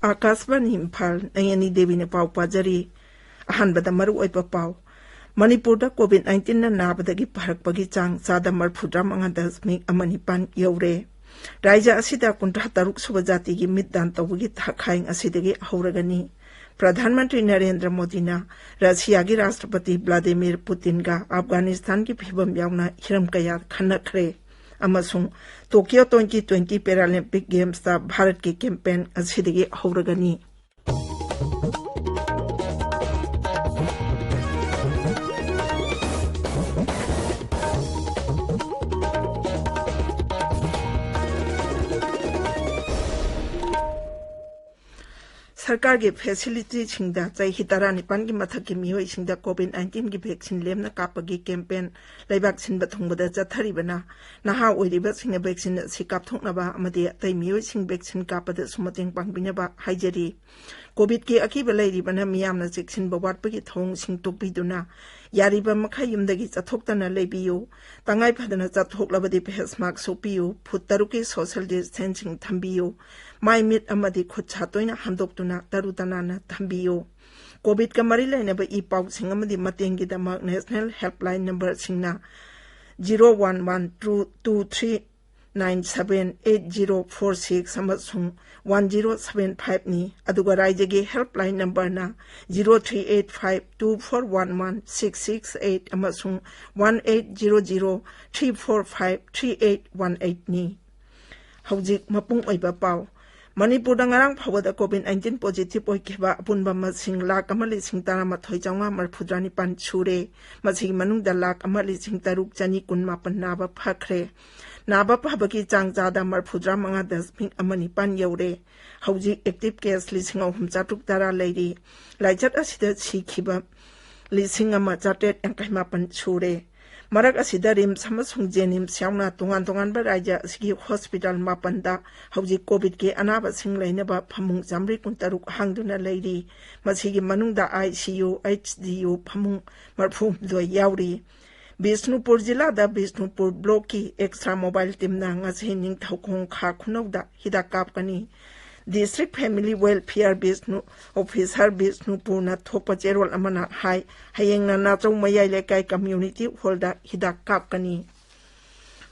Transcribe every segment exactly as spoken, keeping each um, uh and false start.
ꯑꯥꯀꯥꯁꯕꯥꯅꯤ ꯏꯝꯐꯥꯜ, ꯑꯩ ꯑꯅꯤ ꯗꯦꯕꯤꯅ ꯄꯥꯎ ꯄꯥꯖꯔꯤ꯫ ꯑꯍꯥꯟꯕꯗ ꯃꯔꯨꯑꯣꯏꯕ ꯄꯥꯎ꯫ ꯃꯅꯤꯄꯨꯔꯗ ꯀꯣꯚꯤꯗ ꯅꯥꯏꯟꯇꯤꯟꯅ ꯅꯥꯕꯗꯒꯤ ꯐꯔꯛꯄꯒꯤ ꯆꯥꯡ ꯆꯥꯗ ꯃꯔꯤꯐꯨꯇꯔꯥ ꯃꯉꯥ ꯗꯁꯃꯤꯛ ꯑꯃ ꯅꯤꯄꯥꯟ ꯌꯧꯔꯦ꯫ ꯔꯥꯏꯖ꯭ꯌ ꯑꯁꯤꯗ ꯀꯨꯟꯊ꯭ꯔꯥ ꯇꯔꯨꯛ ꯁꯨꯕ ꯖꯥꯇꯤꯒꯤ ꯃꯤꯠ ꯗꯥꯟ ꯇꯧꯕꯒꯤ ꯊꯥꯈꯥꯏ ꯉꯁꯤꯗꯒꯤ ꯍꯧꯔꯒꯅꯤ꯫ ꯄ꯭ꯔꯙꯥꯟ ꯃꯟꯇ꯭ꯔꯤ ꯅꯔꯦꯟꯗ꯭ꯔ ꯃꯣꯗꯤꯅ ꯔꯁꯤꯌꯥꯒꯤ ꯔꯥꯁꯇ꯭ꯔꯄꯇꯤ ꯚ꯭ꯂꯥꯗꯤꯃꯤꯔ ꯄꯨꯇꯤꯟꯒ ꯑꯐꯒꯥꯅꯤꯁꯇꯥꯟꯒꯤ ꯐꯤꯕꯝ ꯌꯥꯎꯅ ꯍꯤꯔꯝ ꯀꯌꯥ ꯈꯟꯅꯈ꯭ꯔꯦ꯫ ꯑꯃꯁꯨꯡ ꯇꯣꯀꯤꯌꯣ ꯇ꯭ꯋꯦꯟꯇꯤ ꯇ꯭ꯋꯦꯟꯇꯤ ꯄꯦꯔꯥꯂꯤꯝꯄꯤꯛ ꯒꯦꯝꯁꯇ ꯚꯥꯔꯠꯀꯤ ꯀꯦꯝꯄꯦꯟ ꯉꯁꯤꯗꯒꯤ ꯍꯧꯔꯒꯅꯤ꯫ ꯁꯔꯀꯥꯔꯒꯤ ꯐꯦꯁꯤꯂꯤꯇꯤꯁꯤꯡꯗ ꯆꯍꯤ ꯇꯔꯥꯅꯤꯄꯥꯟꯒꯤ ꯃꯊꯛꯀꯤ ꯃꯤꯑꯣꯏꯁꯤꯡꯗ ꯀꯣꯚꯤꯗ ꯅꯥꯏꯟꯇꯤꯟꯒꯤ ꯚꯦꯛꯁꯤꯟ ꯂꯦꯝꯅ ꯀꯥꯞꯄꯒꯤ ꯀꯦꯝꯄꯦꯟ ꯂꯩꯕꯥꯛ ꯁꯤꯟꯕ ꯊꯨꯡꯕꯗ ꯆꯠꯊꯔꯤꯕꯅ ꯅꯍꯥ ꯑꯣꯏꯔꯤꯕꯁꯤꯡꯅ ꯚꯦꯛꯁꯤꯟ ꯑꯁꯤ ꯀꯥꯞꯊꯣꯛꯅꯕ ꯑꯃꯗꯤ ꯑꯇꯩ ꯃꯤꯑꯣꯏꯁꯤꯡ ꯚꯦꯛꯁꯤꯟ ꯀꯥꯞꯄꯗꯁꯨ ꯃꯇꯦꯡ ꯄꯥꯡꯕꯤꯅꯕ ꯍꯥꯏꯖꯔꯤ꯫ ꯀꯣꯚꯤꯗꯀꯤ ꯑꯀꯤꯕ ꯂꯩꯔꯤꯕꯅ ꯃꯤꯌꯥꯝꯅ ꯆꯦꯛꯁꯤꯟꯕ ꯋꯥꯠꯄꯒꯤ ꯊꯧꯑꯣꯡꯁꯤꯡ ꯇꯣꯛꯄꯤꯗꯨꯅ ꯌꯥꯔꯤꯕ ꯃꯈꯩ ꯌꯨꯝꯗꯒꯤ ꯆꯠꯊꯣꯛꯇꯅ ꯂꯩꯕꯤꯌꯨ꯫ ꯇꯉꯥꯏ ꯐꯗꯅ ꯆꯠꯊꯣꯛꯂꯕꯗꯤ ꯐꯦꯁ ꯃꯥꯛꯁ ꯎꯞꯄꯤꯌꯨ꯫ ꯐꯨꯠ ꯇꯔꯨꯛꯀꯤ ꯁꯣꯁꯤꯌꯦꯜ ꯗꯤꯁꯇꯦꯟꯁꯤꯡ ꯊꯝꯕꯤꯌꯨ꯫ ꯃꯥꯏ ꯃꯤꯠ ꯑꯃꯗꯤ ꯈꯨꯠ ꯁꯥ ꯇꯣꯏꯅ ꯍꯥꯝꯗꯣꯛꯇꯨꯅ ꯇꯔꯨ ꯇꯅꯥꯟꯅ ꯊꯝꯕꯤꯌꯨ꯫ ꯀꯣꯚꯤꯗꯀ ꯃꯔꯤ ꯂꯩꯅꯕ ꯏ ꯄꯥꯎꯁꯤꯡ ꯑꯃꯗꯤ ꯃꯇꯦꯡꯒꯤꯗꯃꯛ ꯅꯦꯁꯅꯦꯜ ꯍꯦꯜꯞꯂꯥꯏꯟ ꯅꯝꯕꯔꯁꯤꯡꯅ zero one one two two three nine seven eight zero four six ꯑꯃꯁꯨꯡ ꯋꯥꯟ ꯖꯤꯔꯣ ꯁꯚꯦꯟ ꯐꯥꯏꯚꯅꯤ, ꯑꯗꯨꯒ ꯔꯥꯏꯖ꯭ꯌꯒꯤ ꯍꯦꯜꯞꯂꯥꯏꯟ ꯅꯝꯕꯔꯅ zero three eight five two four one one six six eight ꯑꯃꯁꯨꯡ one eight zero zero three four five three eight one ꯑꯩꯠꯅꯤ꯫ ꯍꯧꯖꯤꯛ ꯃꯄꯨꯡ ꯑꯣꯏꯕ ꯄꯥꯎ꯫ ꯃꯅꯤꯄꯨꯔꯗ ꯉꯔꯥꯡ ꯐꯥꯎꯕꯗ ꯀꯣꯚꯤꯗ ꯅꯥꯏꯟꯇꯤꯟ ꯄꯣꯖꯤꯇꯤꯚ ꯑꯣꯏꯈꯤꯕ ꯑꯄꯨꯟꯕ ꯃꯁꯤꯡ ꯂꯥꯈ ꯑꯃ ꯂꯤꯁꯤꯡ ꯇꯔꯥꯃꯥꯊꯣꯏ ꯆꯥꯝꯃꯉꯥ ꯃꯔꯤꯐꯨꯇꯔꯥ ꯅꯤꯄꯥꯟ ꯁꯨꯔꯦ꯫ ꯃꯁꯤꯒꯤ ꯃꯅꯨꯡꯗ ꯂꯥꯈ ꯑꯃ ꯂꯤꯁꯤꯡ ꯇꯔꯨꯛ ꯆꯅꯤ ꯀꯨꯟ ꯃꯥꯄꯟ ꯅꯥꯕ ꯐꯈ꯭ꯔꯦ꯫ ꯅꯥꯕ ꯐꯕꯒꯤ ꯆꯥꯡ ꯆꯥꯗ ꯃꯔꯤꯐꯨꯇꯔꯥ ꯃꯉꯥ ꯗꯁꯃꯤꯛ ꯑꯃ ꯅꯤꯄꯥꯟ ꯌꯧꯔꯦ꯫ ꯍꯧꯖꯤꯛ ꯑꯦꯛꯇꯤꯚ ꯀꯦꯁ ꯂꯤꯁꯤꯡ ꯑꯍꯨꯝ ꯆꯥꯇ꯭ꯔꯨꯛ ꯇꯔꯥ ꯂꯩꯔꯤ꯫ ꯂꯥꯏꯆꯠ ꯑꯁꯤꯗ ꯁꯤꯈꯤꯕ ꯂꯤꯁꯤꯡ ꯑꯃ ꯆꯥꯇ꯭ꯔꯦꯠ ꯌꯥꯡꯈꯩ ꯃꯥꯄꯟ ꯁꯨꯔꯦ꯫ ꯃꯔꯛ ꯑꯁꯤꯗ ꯔꯤꯝꯁ ꯑꯃꯁꯨꯡ ꯖꯦꯅꯤꯝꯁ ꯌꯥꯎꯅ ꯇꯣꯉꯥꯟ ꯇꯣꯉꯥꯟꯕ ꯔꯥꯖ꯭ꯌ ꯑꯁꯤꯒꯤ ꯍꯣꯁꯄꯤꯇꯥꯜ ꯃꯥꯄꯟꯗ ꯍꯧꯖꯤꯛ ꯀꯣꯚꯤꯗꯀꯤ ꯑꯅꯥꯕꯁꯤꯡ ꯂꯩꯅꯕ ꯐꯃꯨꯡ ꯆꯥꯃꯔꯤ ꯀꯨꯟꯇꯔꯨꯛ ꯍꯥꯡꯗꯨꯅ ꯂꯩꯔꯤ꯫ ꯃꯁꯤꯒꯤ ꯃꯅꯨꯡꯗ ICU, HDU ꯐꯃꯨꯡ ꯃꯔꯤꯐꯨꯍꯨꯝꯗꯣꯏ ꯌꯥꯎꯔꯤ꯫ ꯕꯤꯁꯅꯨꯄꯨꯔ ꯖꯤꯂꯥꯗ ꯕꯤꯁꯅꯨꯄꯨꯔ ꯕ꯭ꯂꯣꯛꯀꯤ ꯑꯦꯛꯁꯇ꯭ꯔꯥ ꯃꯣꯕꯥꯏꯜ ꯇꯤꯝꯅ ꯉꯁꯤ ꯅꯤꯡꯊꯧꯈꯣꯡ ꯈꯥ ꯈꯨꯅꯧꯗ ꯍꯤꯗꯥꯛ ꯀꯥꯞꯀꯅꯤ꯫ District family welfare Bishnu officer ꯕꯤꯁꯅꯨꯄꯨꯔꯅ ꯊꯣꯛꯄ ꯆꯦꯔꯣꯜ ꯑꯃꯅ ꯍꯥꯏ, ꯍꯌꯦꯡꯅ ꯅꯥꯆꯧ ꯃꯌꯥꯏ ꯂꯩꯀꯥꯏ ꯀꯝꯃ꯭ꯌꯨꯅꯤꯇꯤ ꯍꯣꯜꯗ ꯍꯤꯗꯥꯛ ꯀꯥꯞꯀꯅꯤ꯫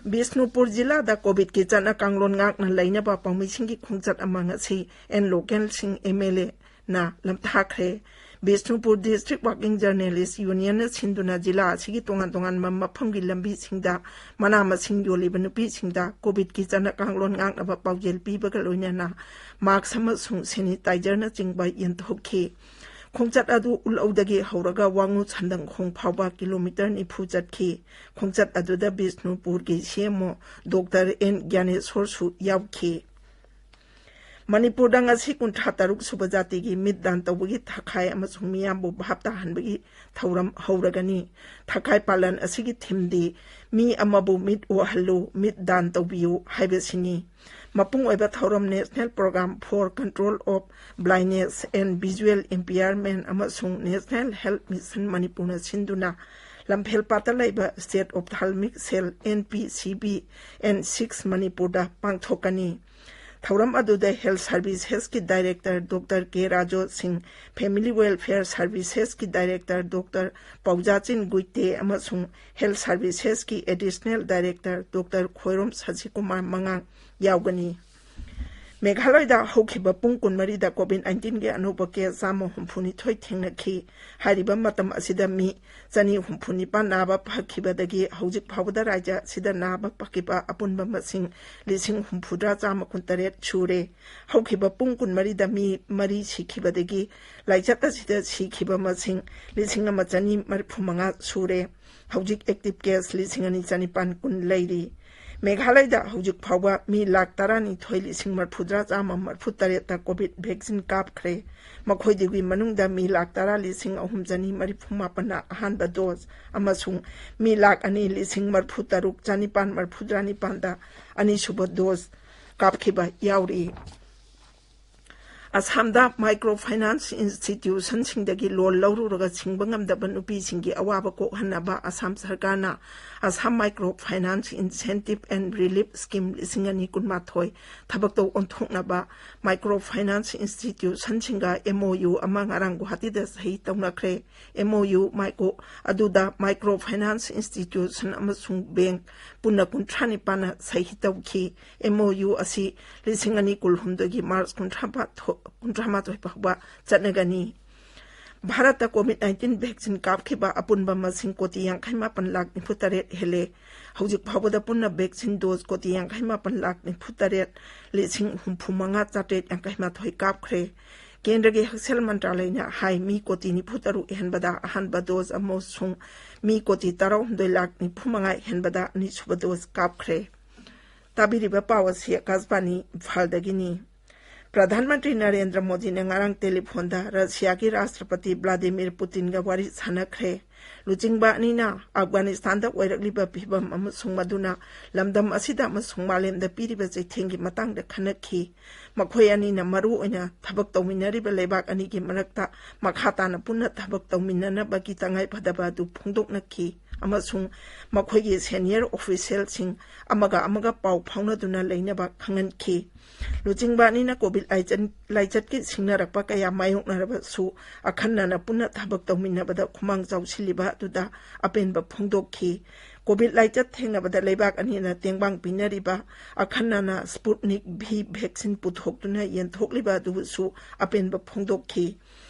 ꯕꯤꯁꯅꯨꯄꯨꯔ ꯖꯤꯂꯥꯗ ꯀꯣꯚꯤꯗꯀꯤ ꯆꯠꯅ ꯀꯥꯡꯂꯣꯟ ꯉꯥꯛꯅ ꯂꯩꯅꯕ ꯄꯥꯎꯃꯤꯁꯤꯡꯒꯤ ꯈꯣꯡꯆꯠ ꯑꯃ ꯉꯁꯤ ꯑꯦꯟ ꯂꯣꯀꯦꯜꯁꯤꯡ MLA ꯅ ꯂꯝꯊꯥꯈ꯭ꯔꯦ꯫ ꯕꯤꯁꯅꯨꯄꯨꯔ ꯗꯤꯁꯇ꯭ꯔꯤꯛ ꯋꯥꯔꯀꯤꯡ ꯖꯔꯅꯦꯂꯤꯁ ꯌꯨꯅꯤꯌꯟꯅ ꯁꯤꯟꯗꯨꯅ ꯖꯤꯂꯥ ꯑꯁꯤꯒꯤ ꯇꯣꯉꯥꯟ ꯇꯣꯉꯥꯟꯕ ꯃꯐꯝꯒꯤ ꯂꯝꯕꯤꯁꯤꯡꯗ ꯃꯅꯥ ꯃꯁꯤꯡ ꯌꯣꯜꯂꯤꯕ ꯅꯨꯄꯤꯁꯤꯡꯗ ꯀꯣꯚꯤꯗꯀꯤ ꯆꯠꯅ ꯀꯥꯡꯂꯣꯟ ꯉꯥꯛꯅꯕ ꯄꯥꯎꯖꯦꯜ ꯄꯤꯕꯒ ꯂꯣꯏꯅꯅ ꯃꯥꯛꯁ ꯑꯃꯁꯨꯡ ꯁꯦꯅꯤꯇꯥꯏꯖꯔꯅꯆꯤꯡꯕ ꯌꯦꯟꯊꯣꯛꯈꯤ꯫ ꯈꯣꯡꯆꯠ ꯑꯗꯨ ꯎꯠꯂꯧꯗꯒꯤ ꯍꯧꯔꯒ ꯋꯥꯉꯨ ꯁꯟꯗꯪꯈꯣꯡ ꯐꯥꯎꯕ ꯀꯤꯂꯣꯃꯤꯇꯔ ꯅꯤꯐꯨ ꯆꯠꯈꯤ꯫ ꯈꯣꯡꯆꯠ ꯑꯗꯨꯗ ꯕꯤꯁꯅꯨꯄꯨꯔꯒꯤ CMO ꯗꯣꯛꯇꯔ ꯑꯦꯟ ꯒ꯭ꯌꯥꯅꯦꯁꯣꯔꯁꯨ ꯌꯥꯎꯈꯤ꯫ ꯃꯅꯤꯄꯨꯔꯗ ꯉꯁꯤ ꯀꯨꯟꯊ꯭ꯔꯥ ꯇꯔꯨꯛ ꯁꯨꯕ ꯖꯥꯇꯤꯒꯤ ꯃꯤꯠ ꯗꯥꯟ ꯇꯧꯕꯒꯤ ꯊꯥꯈꯥꯏ ꯑꯃꯁꯨꯡ ꯃꯤꯌꯥꯝꯕꯨ ꯚꯥꯞ ꯇꯥꯍꯟꯕꯒꯤ ꯊꯧꯔꯝ ꯍꯧꯔꯒꯅꯤ꯫ ꯊꯥꯈꯥꯏ ꯄꯥꯂꯟ ꯑꯁꯤꯒꯤ ꯊꯤꯝꯗꯤ "ꯃꯤ ꯑꯃꯕꯨ ꯃꯤꯠ ꯎꯍꯜꯂꯨ, ꯃꯤꯠ ꯗꯥꯟ ꯇꯧꯕꯤꯌꯨ" ꯍꯥꯏꯕꯁꯤꯅꯤ꯫ ꯃꯄꯨꯡ ꯑꯣꯏꯕ ꯊꯧꯔꯝ National Program for Control of Blindness and Visual Impairment ꯑꯃꯁꯨꯡ National Health Mission ꯃꯅꯤꯄꯨꯔꯅ ꯁꯤꯟꯗꯨꯅ ꯂꯝꯐꯦꯜꯄꯥꯠꯇ ꯂꯩꯕ State Ophthalmic Cell, NPCB and six ꯃꯅꯤꯄꯨꯔꯗ ꯄꯥꯡꯊꯣꯛꯀꯅꯤ꯫ ꯊꯧꯔꯝ ꯑꯗꯨꯗ Health Servicesꯀꯤ Director ꯗꯣꯛꯇꯔ ꯀꯦ ꯔꯥꯖꯣ ꯁꯤꯡ, Family Welfare Servicesꯀꯤ Director ꯗꯣꯛꯇꯔ ꯄꯥꯎꯖꯥꯆꯤꯟ ꯒꯨꯏꯇꯦ ꯑꯃꯁꯨꯡ Health Servicesꯀꯤ Additional Director doctor Khoirom ꯁꯁꯤꯀꯨꯃꯥꯔ ꯃꯉꯥꯡ ꯌꯥꯎꯒꯅꯤ꯫ ꯃꯦꯘꯥꯂꯌꯗ ꯍꯧꯈꯤꯕ ꯄꯨꯡ ꯀꯨꯟꯃꯔꯤꯗ COVID nineteenꯒꯤ ꯑꯅꯧꯕ case ꯆꯥꯝꯃ ꯍꯨꯝꯐꯨꯅꯤꯊꯣꯏ ꯊꯦꯡꯅꯈꯤ꯫ ꯍꯥꯏꯔꯤꯕ ꯃꯇꯝ ꯑꯁꯤꯗ ꯃꯤ ꯆꯅꯤ ꯍꯨꯝꯐꯨ ꯅꯤꯄꯥꯟ ꯅꯥꯕ ꯐꯈꯤꯕꯗꯒꯤ ꯍꯧꯖꯤꯛ ꯐꯥꯎꯕꯗ ꯔꯥꯖ꯭ꯌ ꯑꯁꯤꯗ ꯅꯥꯕ ꯐꯈꯤꯕ ꯑꯄꯨꯟꯕ ꯃꯁꯤꯡ ꯂꯤꯁꯤꯡ ꯍꯨꯝꯐꯨꯇꯔꯥ ꯆꯥꯝꯃ ꯀꯨꯟꯇꯔꯦꯠ ꯁꯨꯔꯦ꯫ ꯍꯧꯈꯤꯕ ꯄꯨꯡ ꯀꯨꯟꯃꯔꯤꯗ ꯃꯤ ꯃꯔꯤ ꯁꯤꯈꯤꯕꯗꯒꯤ ꯂꯥꯏꯆꯠ ꯑꯁꯤꯗ ꯁꯤꯈꯤꯕ ꯃꯁꯤꯡ ꯂꯤꯁꯤꯡ ꯑꯃ ꯆꯅꯤ ꯃꯔꯤꯐꯨ ꯃꯉꯥ ꯁꯨꯔꯦ꯫ ꯍꯧꯖꯤꯛ active case ꯂꯤꯁꯤꯡ ꯑꯅꯤ ꯆꯅꯤꯄꯥꯟ ꯀꯨꯟ ꯂꯩꯔꯤ꯫ ꯃꯦꯘꯥꯂꯌꯗ ꯍꯧꯖꯤꯛ ꯐꯥꯎꯕ ꯃꯤ ꯂꯥꯈ ꯇꯔꯥꯅꯤꯊꯣꯏ ꯂꯤꯁꯤꯡ ꯃꯔꯤꯐꯨꯇꯔꯥ ꯆꯥꯝꯃ ꯃꯔꯤꯐꯨꯇꯔꯦꯠꯇ ꯀꯣꯚꯤꯗ ꯚꯦꯛꯁꯤꯟ ꯀꯥꯞꯈ꯭ꯔꯦ꯫ ꯃꯈꯣꯏꯗꯒꯤ ꯃꯅꯨꯡꯗ ꯃꯤ ꯂꯥꯈ ꯇꯔꯥ ꯂꯤꯁꯤꯡ ꯑꯍꯨꯝ ꯆꯅꯤ ꯃꯔꯤꯐꯨ ꯃꯥꯄꯟꯅ ꯑꯍꯥꯟꯕ ꯗꯣꯁ ꯑꯃꯁꯨꯡ ꯃꯤ ꯂꯥꯈ ꯑꯅꯤ ꯂꯤꯁꯤꯡ ꯃꯔꯤꯐꯨ ꯇꯔꯨꯛ ꯆꯥꯅꯤꯄꯥꯟ ꯃꯔꯤꯐꯨꯇꯔꯥ ꯅꯤꯄꯥꯟꯗ ꯑꯅꯤꯁꯨꯕ ꯗꯣꯁ ꯀꯥꯞꯈꯤꯕ ꯌꯥꯎꯔꯤ꯫ ꯑꯁꯥꯝꯗ ꯃꯥꯏꯀ꯭ꯔꯣ ꯐꯥꯏꯅꯥꯟꯁ ꯏꯟꯁꯇꯤꯇ꯭ꯌꯨꯁꯟꯁꯤꯡꯗꯒꯤ ꯂꯣꯟ ꯂꯧꯔꯨꯔꯒ ꯁꯤꯡꯕ ꯉꯝꯗꯕ ꯅꯨꯄꯤꯁꯤꯡꯒꯤ ꯑꯋꯥꯕ ꯀꯣꯛꯍꯟꯅꯕ ꯑꯁꯥꯝ ꯁꯔꯀꯥꯔꯅ Assam micro finance incentive and relief scheme ꯂꯤꯁꯤꯡ ꯑꯅꯤ ꯀꯨꯟꯃꯥꯊꯣꯏ ꯊꯕꯛꯇ ꯑꯣꯟꯊꯣꯛꯅꯕ ꯃꯥꯏꯀ꯭ꯔꯣ ꯐꯥꯏꯅꯥꯟꯁ ꯏꯟꯁꯇꯤꯇ꯭ꯌꯨꯁꯟꯁꯤꯡꯒ ꯑꯦꯝ ꯑꯣ ꯌꯨ ꯑꯃ ꯉꯔꯥꯡ ꯒꯨꯋꯥꯍꯥꯇꯤꯗ ꯁꯍꯤ ꯇꯧꯅꯈ꯭ꯔꯦ꯫ ꯑꯦꯝ ꯑꯣ ꯌꯨ ꯃꯥꯏꯀꯣ ꯑꯗꯨꯗ ꯃꯥꯏꯀ꯭ꯔꯣ ꯐꯥꯏꯅꯥꯟꯁ ꯏꯟꯁꯇꯤꯇ꯭ꯌꯨꯁꯟ ꯑꯃꯁꯨꯡ ꯕꯦꯡꯛ ꯄꯨꯟꯅ ꯀꯨꯟꯊ꯭ꯔꯥ ꯅꯤꯄꯥꯟꯅ ꯁꯍꯤ ꯇꯧꯈꯤ꯫ ꯑꯦꯝ ꯑꯣ ꯌꯨ ꯑꯁꯤ ꯂꯤꯁꯤꯡ ꯑꯅꯤ ꯀꯨꯟꯍꯨꯝꯗꯣꯏꯒꯤ ꯃꯥꯔꯆ ꯀꯨꯟꯊ꯭ꯔꯥ ꯀꯨꯟꯊ꯭ꯔꯥ ꯃꯥꯊꯣꯏ ꯐꯥꯎꯕ ꯆꯠꯅꯒꯅꯤ꯫ ꯚꯥꯔꯠꯇ ꯀꯣꯚꯤꯗ ꯅꯥꯏꯟꯇꯤꯟ ꯚꯦꯛꯁꯤꯟ ꯀꯥꯞꯈꯤꯕ ꯑꯄꯨꯟꯕ ꯃꯁꯤꯡ ꯀꯣꯇꯤ ꯌꯥꯡꯈꯩ ꯃꯥꯄꯟ ꯂꯥꯈ ꯅꯤꯐꯨ ꯇꯔꯦꯠ ꯍꯦꯜꯂꯦ꯫ ꯍꯧꯖꯤꯛ ꯐꯥꯎꯕꯗ ꯄꯨꯟꯅ ꯚꯦꯛꯁꯤꯟ ꯗꯣꯁ ꯀꯣꯇꯤ ꯌꯥꯡꯈꯩ ꯃꯥꯄꯟ ꯂꯥꯈ ꯅꯤꯐꯨ ꯇꯔꯦꯠ ꯂꯤꯁꯤꯡ ꯍꯨꯝꯐꯨ ꯃꯉꯥ ꯆꯥꯇ꯭ꯔꯦꯠ ꯌꯥꯡꯈꯩ ꯃꯥꯊꯣꯏ ꯀꯥꯞꯈ꯭ꯔꯦ꯫ ꯀꯦꯟꯗ꯭ꯔꯒꯤ ꯍꯛꯁꯦꯜ ꯃꯟꯇ꯭ꯔꯥꯂꯌꯅ ꯍꯥꯏ, ꯃꯤ ꯀꯣꯇꯤ ꯅꯤꯐꯨ ꯇꯔꯨꯛ ꯍꯦꯟꯕꯗ ꯑꯍꯥꯟꯕ ꯗꯣꯁ ꯑꯃꯁꯨꯡ ꯃꯤ ꯀꯣꯇꯤ ꯇꯔꯥꯍꯨꯝꯗꯣꯏ ꯂꯥꯈ ꯅꯤꯐꯨ ꯃꯉꯥ ꯍꯦꯟꯕꯗ ꯑꯅꯤꯁꯨꯕ ꯗꯣꯁ ꯀꯥꯞꯈ꯭ꯔꯦ꯫ ꯇꯥꯕꯤꯔꯤꯕ ꯄꯥꯎ ꯑꯁꯤ ꯑꯀꯥꯁꯕꯥꯅꯤ ꯏꯝꯐꯥꯜꯗꯒꯤꯅꯤ꯫ ꯄ꯭ꯔꯙꯥꯟ ꯃꯟꯇ꯭ꯔꯤ ꯅꯔꯦꯟꯗ꯭ꯔ ꯃꯣꯗꯤꯅ ꯉꯔꯥꯡ ꯇꯦꯂꯤꯐꯣꯟꯗ ꯔꯁꯤꯌꯥꯒꯤ ꯔꯥꯁꯇ꯭ꯔꯄꯇꯤ ꯚ꯭ꯂꯥꯗꯤꯃꯤꯔ ꯄꯨꯇꯤꯟꯒ ꯋꯥꯔꯤ ꯁꯥꯟꯅꯈ꯭ꯔꯦ꯫ ꯂꯨꯆꯤꯡꯕ ꯑꯅꯤꯅ ꯑꯐꯒꯥꯅꯤꯁꯇꯥꯟꯗ ꯑꯣꯏꯔꯛꯂꯤꯕ ꯐꯤꯚꯝ ꯑꯃꯁꯨꯡ ꯃꯗꯨꯅ ꯂꯝꯗꯝ ꯑꯁꯤꯗ ꯑꯃꯁꯨꯡ ꯃꯥꯂꯦꯝꯗ ꯄꯤꯔꯤꯕ ꯆꯩꯊꯦꯡꯒꯤ ꯃꯇꯥꯡꯗ ꯈꯟꯅꯈꯤ꯫ ꯃꯈꯣꯏ ꯑꯅꯤꯅ ꯃꯔꯨ ꯑꯣꯏꯅ ꯊꯕꯛ ꯇꯧꯃꯤꯟꯅꯔꯤꯕ ꯂꯩꯕꯥꯛ ꯑꯅꯤꯒꯤ ꯃꯔꯛꯇ ꯃꯈꯥ ꯇꯥꯅ ꯄꯨꯟꯅ ꯊꯕꯛ ꯇꯧꯃꯤꯟꯅꯅꯕꯒꯤ ꯇꯉꯥꯏꯐꯗꯕ ꯑꯗꯨ ꯐꯣꯡꯗꯣꯛꯅꯈꯤ ꯑꯃꯁꯨꯡ ꯃꯈꯣꯏꯒꯤ ꯁꯦꯅꯤꯌꯔ ꯑꯣꯐꯤꯁꯤꯌꯦꯜꯁꯤꯡ ꯑꯃꯒ ꯑꯃꯒ ꯄꯥꯎ ꯐꯥꯎꯅꯗꯨꯅ ꯂꯩꯅꯕ ꯈꯪꯍꯟꯈꯤ꯫ ꯂꯨꯆꯤꯡꯕ ꯑꯅꯤꯅ ꯀꯣꯚꯤꯗ ꯂꯥꯏꯆꯠ-, ꯂꯥꯏꯆꯠꯀꯤ ꯁꯤꯡꯅꯔꯛꯄ ꯀꯌꯥ ꯃꯥꯌꯣꯛꯅꯔꯕꯁꯨ, ꯑꯈꯟꯅꯅ ꯄꯨꯟꯅ ꯊꯕꯛ ꯇꯧꯃꯤꯟꯅꯕꯗ ꯈꯨꯃꯥꯡ ꯆꯥꯎꯁꯤꯜꯂꯤꯕ ꯑꯗꯨꯗ ꯑꯄꯦꯟꯕ ꯐꯣꯡꯗꯣꯛꯈꯤ꯫ ꯀꯣꯚꯤꯗ ꯂꯥꯏꯆꯠ ꯊꯦꯡꯅꯕꯗ ꯂꯩꯕꯥꯛ ꯑꯅꯤꯅ ꯇꯦꯡꯕꯥꯡ ꯄꯤꯅꯔꯤꯕ, ꯑꯈꯟꯅꯅ ꯁ꯭ꯄꯨꯠꯅꯤꯛ ꯚꯤ ꯚꯦꯛꯁꯤꯟ ꯄꯨꯊꯣꯛꯇꯨꯅ ꯌꯦꯟꯊꯣꯛꯂꯤꯕ ꯑꯗꯨꯕꯨꯁꯨ ꯑꯄꯦꯟꯕ ꯐꯣꯡꯗꯣꯛꯈꯤ꯫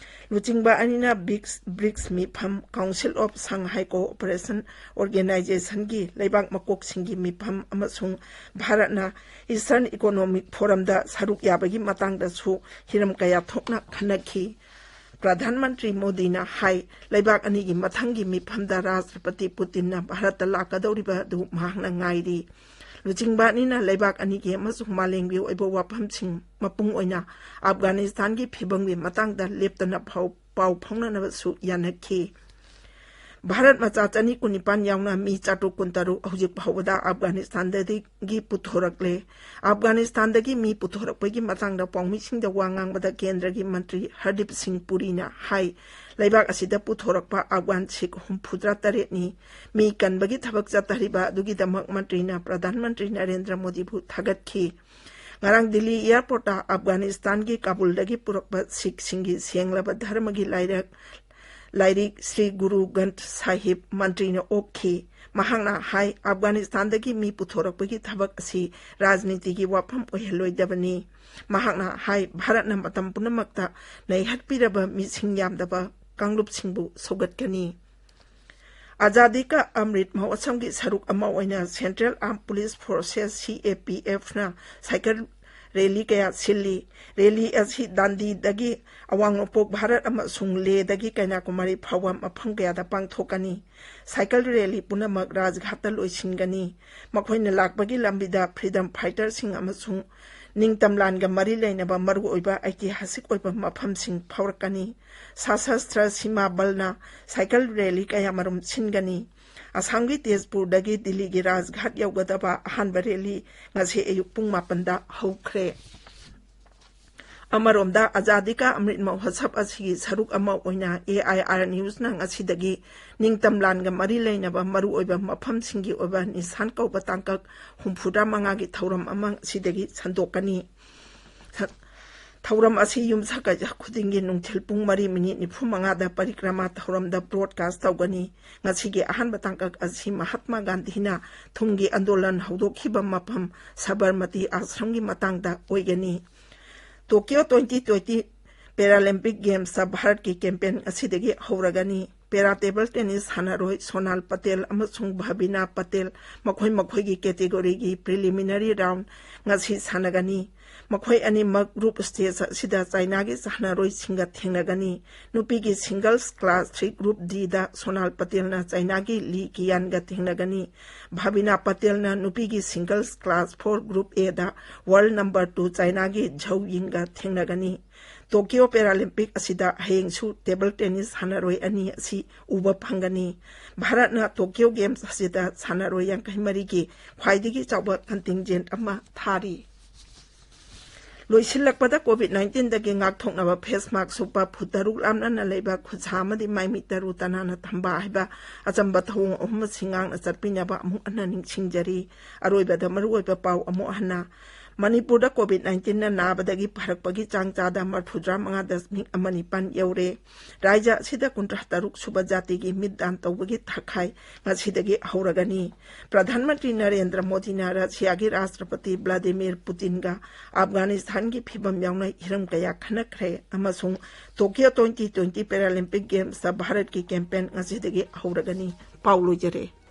ꯂꯨꯆꯤꯡꯕ ꯑꯅꯤꯅ ꯕꯤꯛꯁ, ꯕ꯭ꯔꯤꯛꯁ ꯃꯤꯐꯝ, ꯀꯥꯎꯟꯁꯤꯜ ꯑꯣꯐ ꯁꯪꯍꯥꯏ ꯀꯣꯑꯣꯄꯔꯦꯁꯟ ꯑꯣꯔꯒꯦꯅꯥꯏꯖꯦꯁꯟꯒꯤ ꯂꯩꯕꯥꯛ ꯃꯀꯣꯛꯁꯤꯡꯒꯤ ꯃꯤꯐꯝ ꯑꯃꯁꯨꯡ ꯚꯥꯔꯠꯅ ꯏꯁꯇꯔꯟ ꯏꯀꯣꯅꯣꯃꯤꯛ ꯐꯣꯔꯝꯗ ꯁꯔꯨꯛ ꯌꯥꯕꯒꯤ ꯃꯇꯥꯡꯗꯁꯨ ꯍꯤꯔꯝ ꯀꯌꯥ ꯊꯣꯛꯅ ꯈꯟꯅꯈꯤ꯫ ꯄ꯭ꯔꯙꯥꯟ ꯃꯟꯇ꯭ꯔꯤ ꯃꯣꯗꯤꯅ ꯍꯥꯏ, ꯂꯩꯕꯥꯛ ꯑꯅꯤꯒꯤ ꯃꯊꯪꯒꯤ ꯃꯤꯐꯝꯗ ꯔꯥꯁꯇ꯭ꯔꯄꯇꯤ ꯄꯨꯇꯤꯟꯅ ꯚꯥꯔꯠꯇ ꯂꯥꯛꯀꯗꯧꯔꯤꯕ ꯑꯗꯨ ꯃꯍꯥꯛꯅ ꯉꯥꯏꯔꯤ꯫ ꯂꯨꯆꯤꯡꯕ ꯑꯅꯤꯅ ꯂꯩꯕꯥꯛ ꯑꯅꯤꯒꯤ ꯑꯃꯁꯨꯡ ꯃꯥꯂꯦꯝꯒꯤ ꯑꯣꯏꯕ ꯋꯥꯐꯝꯁꯤꯡ, ꯃꯄꯨꯡ ꯑꯣꯏꯅ ꯑꯐꯒꯥꯅꯤꯁꯇꯥꯟꯒꯤ ꯐꯤꯕꯝꯒꯤ ꯃꯇꯥꯡꯗ ꯂꯦꯞꯇꯅ ꯐꯥꯎ-, ꯄꯥꯎ ꯐꯥꯎꯅꯅꯕꯁꯨ ꯌꯥꯅꯈꯤ꯫ ꯚꯥꯔꯠ ꯃꯆꯥ ꯆꯅꯤ ꯀꯨꯟꯅꯤꯄꯥꯟ ꯌꯥꯎꯅ ꯃꯤ ꯆꯥꯇ꯭ꯔꯨꯛ ꯀꯨꯟꯇꯔꯨꯛ ꯍꯧꯖꯤꯛ ꯐꯥꯎꯕꯗ ꯑꯐꯒꯥꯅꯤꯁꯇꯥꯟꯗꯒꯤ ꯄꯨꯊꯣꯔꯛꯂꯦ꯫ ꯑꯐꯒꯥꯅꯤꯁꯇꯥꯟꯗꯒꯤ ꯃꯤ ꯄꯨꯊꯣꯔꯛꯄꯒꯤ ꯃꯇꯥꯡꯗ ꯄꯥꯎꯃꯤꯁꯤꯡꯗ ꯋꯥ ꯉꯥꯡꯕꯗ ꯀꯦꯟꯗ꯭ꯔꯒꯤ ꯃꯟꯇ꯭ꯔꯤ ꯍꯔꯗꯤꯞ ꯁꯤꯡ ꯄꯨꯔꯤꯅ ꯍꯥꯏ, ꯂꯩꯕꯥꯛ ꯑꯁꯤꯗ ꯄꯨꯊꯣꯔꯛꯄ ꯑꯐꯒꯥꯟ ꯁꯤꯈ ꯍꯨꯝꯐꯨꯇꯔꯥ ꯇꯔꯦꯠꯅꯤ꯫ ꯃꯤ ꯀꯟꯕꯒꯤ ꯊꯕꯛ ꯆꯠꯊꯔꯤꯕ ꯑꯗꯨꯒꯤꯗꯃꯛ ꯃꯟꯇ꯭ꯔꯤꯅ ꯄ꯭ꯔꯙꯥꯟ ꯃꯟꯇ꯭ꯔꯤ ꯅꯔꯦꯟꯗ꯭ꯔ ꯃꯣꯗꯤꯕꯨ ꯊꯥꯒꯠꯈꯤ꯫ ꯉꯔꯥꯡ ꯗꯤꯜꯂꯤ ꯑꯦꯌꯔꯄꯣꯔꯠꯇ ꯑꯐꯒꯥꯅꯤꯁꯇꯥꯟꯒꯤ ꯀꯥꯕꯨꯜꯗꯒꯤ ꯄꯨꯔꯛꯄ ꯁꯤꯈꯁꯤꯡꯒꯤ ꯁꯦꯡꯂꯕ ꯙꯔꯃꯒꯤ ꯂꯥꯏꯔꯛ, ꯂꯥꯏꯔꯤꯛ ꯁ꯭ꯔꯤ ꯒꯨꯔꯨ ꯒ꯭ꯔꯟꯊ ꯁꯥꯍꯤꯕ ꯃꯟꯇ꯭ꯔꯤꯅ ꯑꯣꯛꯈꯤ꯫ ꯃꯍꯥꯛꯅ ꯍꯥꯏ, ꯑꯐꯒꯥꯅꯤꯁꯇꯥꯟꯗꯒꯤ ꯃꯤ ꯄꯨꯊꯣꯔꯛꯄꯒꯤ ꯊꯕꯛ ꯑꯁꯤ ꯔꯥꯖꯅꯤꯇꯤꯒꯤ ꯋꯥꯐꯝ ꯑꯣꯏꯍꯜꯂꯣꯏꯗꯕꯅꯤ꯫ ꯃꯍꯥꯛꯅ ꯍꯥꯏ, ꯚꯥꯔꯠꯅ ꯃꯇꯝ ꯄꯨꯝꯅꯃꯛꯇ ꯅꯩꯍꯠꯄꯤꯔꯕ ꯃꯤꯁꯤꯡ ꯌꯥꯝꯗꯕ ꯀꯥꯡꯂꯨꯞꯁꯤꯡꯕꯨ ꯁꯧꯒꯠꯀꯅꯤ꯫ ꯑꯖꯥꯗꯤ ꯀꯥ ꯑꯃ꯭ꯔꯤꯠ ꯃꯍꯣꯠꯁꯝꯒꯤ ꯁꯔꯨꯛ ꯑꯃ ꯑꯣꯏꯅ Central Armed Police Forces, C A P F, ꯅ ꯁꯥꯏꯀꯜ ꯔꯦꯂꯤ ꯀꯌꯥ ꯁꯤꯜꯂꯤ꯫ ꯔꯦꯂꯤ ꯑꯁꯤ ꯗꯥꯟꯗꯤꯗꯒꯤ ꯑꯋꯥꯡ ꯅꯣꯡꯄꯣꯛ ꯚꯥꯔꯠ ꯑꯃꯁꯨꯡ ꯂꯦꯗꯒꯤ ꯀꯩꯅꯥꯀꯨꯃꯥꯔꯤ ꯐꯥꯎꯕ ꯃꯐꯝ ꯀꯌꯥꯗ ꯄꯥꯡꯊꯣꯛꯀꯅꯤ꯫ ꯁꯥꯏꯀꯜ ꯔꯦꯂꯤ ꯄꯨꯝꯅꯃꯛ ꯔꯥꯖꯘꯥꯠꯇ ꯂꯣꯏꯁꯤꯟꯒꯅꯤ꯫ ꯃꯈꯣꯏꯅ ꯂꯥꯛꯄꯒꯤ ꯂꯝꯕꯤꯗ freedom fighterꯁꯤꯡ ꯑꯃꯁꯨꯡ ꯅꯤꯡꯇꯝ ꯂꯥꯟꯒ ꯃꯔꯤ ꯂꯩꯅꯕ ꯃꯔꯨꯑꯣꯏꯕ ꯏꯇꯤꯍꯥꯁꯤꯛ ꯑꯣꯏꯕ ꯃꯐꯝꯁꯤꯡ ꯐꯥꯎꯔꯛꯀꯅꯤ꯫ ꯁꯥꯁꯁꯇ꯭ꯔ ꯁꯤꯃꯥ ꯕꯜꯅ ꯁꯥꯏꯀꯜ ꯔꯦꯂꯤ ꯀꯌꯥꯃꯔꯨꯝ ꯁꯤꯟꯒꯅꯤ꯫ ꯑꯁꯥꯝꯒꯤ ꯇꯦꯖꯄꯨꯔꯗꯒꯤ ꯗꯤꯜꯂꯤꯒꯤ ꯔꯥꯖꯘꯥꯠ ꯌꯧꯒꯗꯕ ꯑꯍꯥꯟꯕ ꯔꯦꯂꯤ ꯉꯁꯤ ꯑꯌꯨꯛ ꯄꯨꯡ ꯃꯥꯄꯟꯗ ꯍꯧꯈ꯭ꯔꯦ꯫ ꯑꯃꯔꯣꯝꯗ, ꯑꯖꯥꯗꯤ ꯀꯥ ꯑꯃ꯭ꯔꯤꯠ ꯃꯍꯣꯠꯁꯕ ꯑꯁꯤꯒꯤ ꯁꯔꯨꯛ ꯑꯃ ꯑꯣꯏꯅ A I R Newsꯅ ꯉꯁꯤꯗꯒꯤ ꯅꯤꯡꯇꯝ ꯂꯥꯟꯒ ꯃꯔꯤ ꯂꯩꯅꯕ ꯃꯔꯨꯑꯣꯏꯕ ꯃꯐꯝꯁꯤꯡꯒꯤ ꯑꯣꯏꯕ ꯅꯤꯁꯥꯟ ꯀꯧꯕ ꯇꯥꯡꯀꯛ ꯍꯨꯝꯐꯨꯇꯔꯥ ꯃꯉꯥꯒꯤ ꯊꯧꯔꯝ ꯑꯃ ꯉꯁꯤꯗꯒꯤ ꯁꯟꯗꯣꯛꯀꯅꯤ꯫ ꯁ-, ꯊꯧꯔꯝ ꯑꯁꯤ ꯌꯨꯝꯁꯀꯩꯁ ꯈꯨꯗꯤꯡꯒꯤ ꯅꯨꯡꯊꯤꯜ ꯄꯨꯡ ꯃꯔꯤ ꯃꯤꯅꯤꯠ ꯅꯤꯐꯨ ꯃꯉꯥꯗ ꯄꯔꯤꯀ꯭ꯔꯃꯥ ꯊꯧꯔꯝꯗ broadcast ꯇꯧꯒꯅꯤ꯫ ꯉꯁꯤꯒꯤ ꯑꯍꯥꯟꯕ ꯇꯥꯡꯀꯛ ꯑꯁꯤ ꯃꯍꯥꯠꯃꯥ ꯒꯥꯟꯙꯤꯅ ꯊꯨꯝꯒꯤ ꯑꯟꯗꯣꯂꯟ ꯍꯧꯗꯣꯛꯈꯤꯕ ꯃꯐꯝ ꯁꯕꯔꯃꯇꯤ ꯑꯥꯁ꯭ꯔꯝꯒꯤ ꯃꯇꯥꯡꯗ ꯑꯣꯏꯒꯅꯤ꯫ Tokyo twenty twenty Paralympic Gamesꯇ ꯚꯥꯔꯠꯀꯤ campaign ꯑꯁꯤꯗꯒꯤ ꯍꯧꯔꯒꯅꯤ꯫ Para table tennis ꯁꯥꯟꯅꯔꯣꯏ ꯁꯣꯅꯥꯜ ꯄꯇꯦꯜ ꯑꯃꯁꯨꯡ ꯚꯕꯤꯅꯥ ꯄꯇꯦꯜ ꯃꯈꯣꯏ ꯃꯈꯣꯏꯒꯤ categoryꯒꯤ preliminary round ꯉꯁꯤ ꯁꯥꯟꯅꯒꯅꯤ꯫ ꯃꯈꯣꯏ ꯑꯅꯤꯃꯛ group stage ꯑꯁꯤꯗ ꯆꯥꯏꯅꯥꯒꯤ ꯁꯥꯟꯅꯔꯣꯏꯁꯤꯡꯒ ꯊꯦꯡꯅꯒꯅꯤ꯫ ꯅꯨꯄꯤꯒꯤ singles class three group Dꯗ Sonal ꯄꯇꯦꯜꯅ ꯆꯥꯏꯅꯥꯒꯤ ꯂꯤ ꯀꯤꯌꯥꯟꯒ ꯊꯦꯡꯅꯒꯅꯤ꯫ ꯚꯥꯕꯤꯅꯥ ꯄꯇꯦꯜꯅ ꯅꯨꯄꯤꯒꯤ singles class four group Aꯗ world number two ꯆꯥꯏꯅꯥꯒꯤ ꯖꯧ ꯌꯤꯡꯒ ꯊꯦꯡꯅꯒꯅꯤ꯫ ꯇꯣꯀꯤꯌꯣ ꯄꯦꯔꯥꯂꯤꯝꯄꯤꯛ ꯑꯁꯤꯗ ꯍꯌꯦꯡꯁꯨ table tennis ꯁꯥꯟꯅꯔꯣꯏ ꯑꯅꯤ ꯑꯁꯤ ꯎꯕ ꯐꯪꯒꯅꯤ꯫ ꯚꯥꯔꯠꯅ ꯇꯣꯀꯤꯌꯣ ꯒꯦꯝꯁ ꯑꯁꯤꯗ ꯁꯥꯟꯅꯔꯣꯏ ꯌꯥꯡꯈꯩ ꯃꯔꯤꯒꯤ ꯈ꯭ꯋꯥꯏꯗꯒꯤ ꯆꯥꯎꯕ contingent ꯑꯃ ꯊꯥꯔꯤ꯫ ꯂꯣꯏꯁꯤꯜꯂꯛꯄꯗ, COVID nineteenꯗꯒꯤ ꯉꯥꯛꯊꯣꯛꯅꯕ face mask ꯎꯞꯄ, ꯐꯨꯠ ꯇꯔꯨꯛ ꯂꯥꯞꯅꯅ ꯂꯩꯕ, ꯈꯨꯠꯁꯥ ꯑꯃꯗꯤ ꯃꯥꯏꯃꯤꯠ ꯇꯔꯨ ꯇꯅꯥꯟꯅ ꯊꯝꯕ ꯍꯥꯏꯕ ꯑꯆꯝꯕ ꯊꯧꯑꯣꯡ ꯑꯍꯨꯝ ꯑꯁꯤ ꯉꯥꯛꯅ ꯆꯠꯄꯤꯅꯕ ꯑꯃꯨꯛ ꯍꯟꯅ ꯅꯤꯡꯁꯤꯡꯖꯔꯤ꯫ ꯑꯔꯣꯏꯕꯗ ꯃꯔꯨꯑꯣꯏꯕ ꯄꯥꯎ ꯑꯃꯨꯛ ꯍꯟꯅ꯫ ꯃꯅꯤꯄꯨꯔꯗ COVID nineteenꯅ ꯅꯥꯕꯗꯒꯤ ꯐꯔꯛꯄꯒꯤ ꯆꯥꯡ ꯆꯥꯗ ꯃꯔꯤꯐꯨꯇꯔꯥ ꯃꯉꯥ ꯗꯁꯃꯤꯛ ꯑꯃ ꯅꯤꯄꯥꯟ ꯌꯧꯔꯦ꯫ ꯔꯥꯖ꯭ꯌ ꯑꯁꯤꯗ ꯀꯨꯟꯊ꯭ꯔꯥ ꯇꯔꯨꯛ ꯁꯨꯕ ꯖꯥꯇꯤꯒꯤ ꯃꯤꯠ ꯗꯥꯟ ꯇꯧꯕꯒꯤ ꯊꯥꯈꯥꯏ ꯉꯁꯤꯗꯒꯤ ꯍꯧꯔꯒꯅꯤ꯫ ꯄ꯭ꯔꯙꯥꯟ ꯃꯟꯇ꯭ꯔꯤ ꯅꯔꯦꯟꯗ꯭ꯔ ꯃꯣꯗꯤꯅ ꯔꯁꯤꯌꯥꯒꯤ ꯔꯥꯁꯇ꯭ꯔꯄꯇꯤ ꯚ꯭ꯂꯥꯗꯤꯃꯤꯔ ꯄꯨꯇꯤꯟꯒ ꯑꯐꯒꯥꯅꯤꯁꯇꯥꯟꯒꯤ ꯐꯤꯕꯝ ꯌꯥꯎꯅ ꯍꯤꯔꯝ ꯀꯌꯥ ꯈꯟꯅꯈ꯭ꯔꯦ ꯑꯃꯁꯨꯡ ꯇꯣꯀꯤꯌꯣ twenty twenty Paralympic Gamesꯇ ꯚꯥꯔꯠꯀꯤ campaign ꯉꯁꯤꯗꯒꯤ ꯍꯧꯔꯒꯅꯤ꯫ ꯄꯥꯎ ꯂꯣꯏꯖꯔꯦ꯫